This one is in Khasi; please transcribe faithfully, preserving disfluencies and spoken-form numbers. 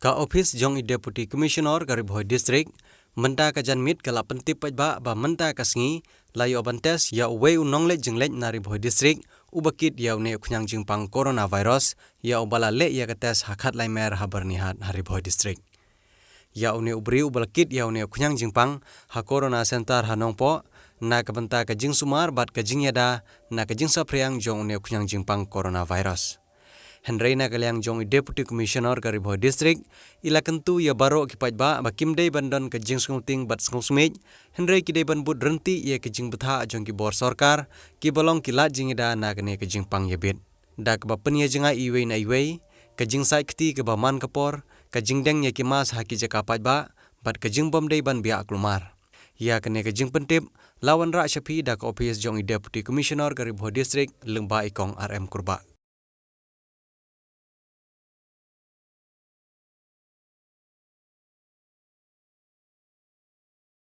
Ka ophis jong i Deputy Commissioner ka Ri Bhoi District mynta ka janmiet ka la pyntip paidbah ba mynta ka sngi la ïoh ban test ïa uwei u nongleit jingleit na Ri Bhoi District uba kit ïa une u khñiang jingpang coronavirus, ïa uba la leh ïa ka test ha khatlai mer ha Byrnihat ha Ri Bhoi District. Ïa une u briew uba la kit ïa une u khñiang jingpang ha Corona Centre ha Nongpoh na ka bynta ka jingsumar bad ka jingïada na ka jingsaphriang jong une u khñiang jingpang coronavirus. Hynrei na ka liang jong i Deputy Commissioner ka Ri Bhoi District i la kyntu ïa baroh ki paidbah ba kim dei ban don ka jingsngewtieng bad sngewsmiej, hynrei ki dei ban bud ryntih ïa ka jingbthah jong ki bor sorkar kiba long ki lad jingïada na kane ka jingpang ïabit, da kaba pynïajngai iwei na iwei, ka jingsaid kti kaba man ka por, ka jingdeng ïa ki mask ha ki jaka paidbah bad ka jingbym dei ban biah kulmar. Ïa kane ka jingpyntip la wanrah sha phi da ka ophis jong i Deputy Commissioner ka Ri Bhoi District lyngba i Kong R M Kurbah.